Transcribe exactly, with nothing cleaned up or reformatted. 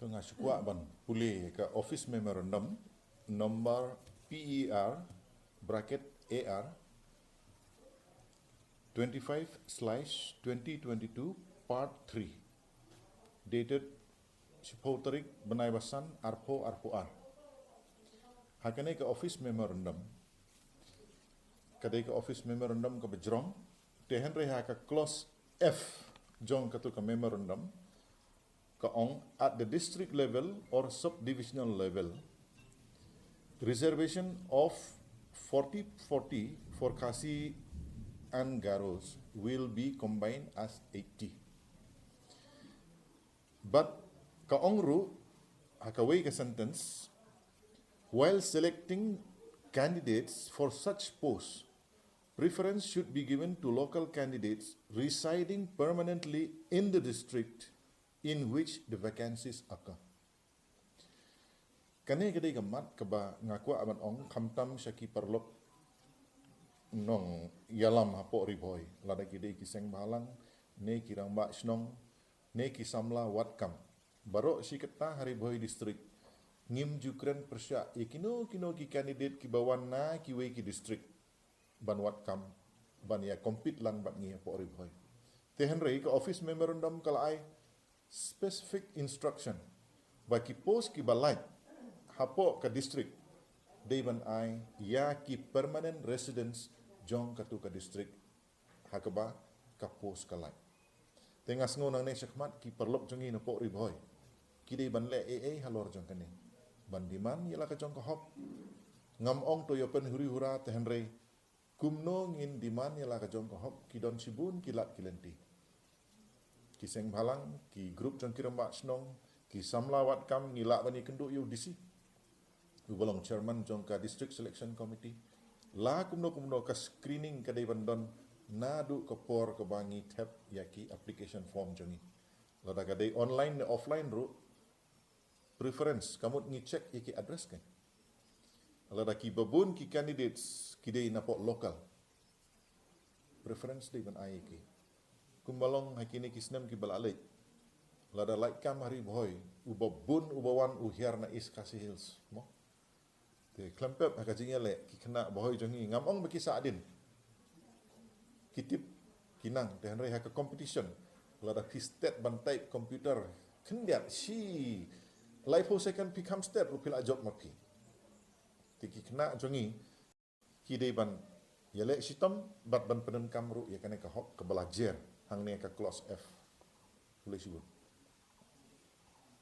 Nga shu kwah ban pule ka office memorandum number P E R bracket A R twenty-five slash twenty twenty-two part three, dated shiphew tarik bnai ba san arphew arphew ar. Ha kane ka office memorandum, ka dei ka office memorandum kaba jrong, te hynrei ha ka clause F jong katu ka memorandum, ka ong, at the district level or subdivisional level, reservation of forty forty for Khasi and Garos will be combined as eighty. But ka ong ruh ha kawei ka sentence, while selecting candidates for such posts, preference should be given to local candidates residing permanently in the district in which the vacancies occur. Kane ka dei ka mat kaba nga kwah ban ong khamtam sha ki paralok nongïalam hapoh Ri Bhoi, lada ki dei ki seng bhalang, ne ki rangbah shnong, ne ki samla wad kam. Baroh shi katta ha Ri Bhoi district, ngim ju kren pyrshah ïa kino kino ki candidate kiba wan na kiwei ki district ban wad kam, ban ïa compete lang bad ngi hapoh Ri Bhoi. Te hynrei ka office memorandum ka la ai specific instruction ba ki post kiba lait hapoh ka district dei ban ai ïa ki permanent residents jong katu ka district ha kaba ka post ka lait. Te nga sngew nangne shakhmat ki paralok jong ngi napoh Ri Bhoi ki dei ban leh ei ei halor jong kane, ban demand ïa la ka jong ka hok. Ngam ong to ïa pynhuri hura, te hynrei kumno ngin demand ïa la ka jong ka hok, ki don shibun ki lad ki lynti. Ki seng bhalang, ki group jong ki rangbah shnong, ki samla wad kam, ngi lah ban ïakynduh ïa u D C, uba long chairman jong ka District Selection Committee. La kumno kumno ka screening ka dei ban don naduh ka por kaba ngi thep ïa ki application form jong ngi. Lada ka dei online ne offline ruh, preference, ka mut ngi check ïa ki address kan. Lada kiba bun ki candidates ki dei napoh local, preference dei ban ai ïa ki. Kumba long ha kine ki snem kiba la leit, lada lait kam ha Ri Bhoi, uba bun uba wan u hiar na East Khasi Hills mo. Te khlem pep ha ka jingïaleh, ki khynnah Bhoi jong ngi, ngam ong ba ki sahdien, ki tip, ki nang, te hynrei ha ka competition, lada phi stet ban type computer khyndiat shi laiphew second phi kham stet ruh phi la jop ma phi. Te ki khynnah jong ngi ki dei ban ïaleh shitom bad ban pyndonkam ruh ïa kane ka hok kaba la jer hangne ka clause F. Khublei shibun.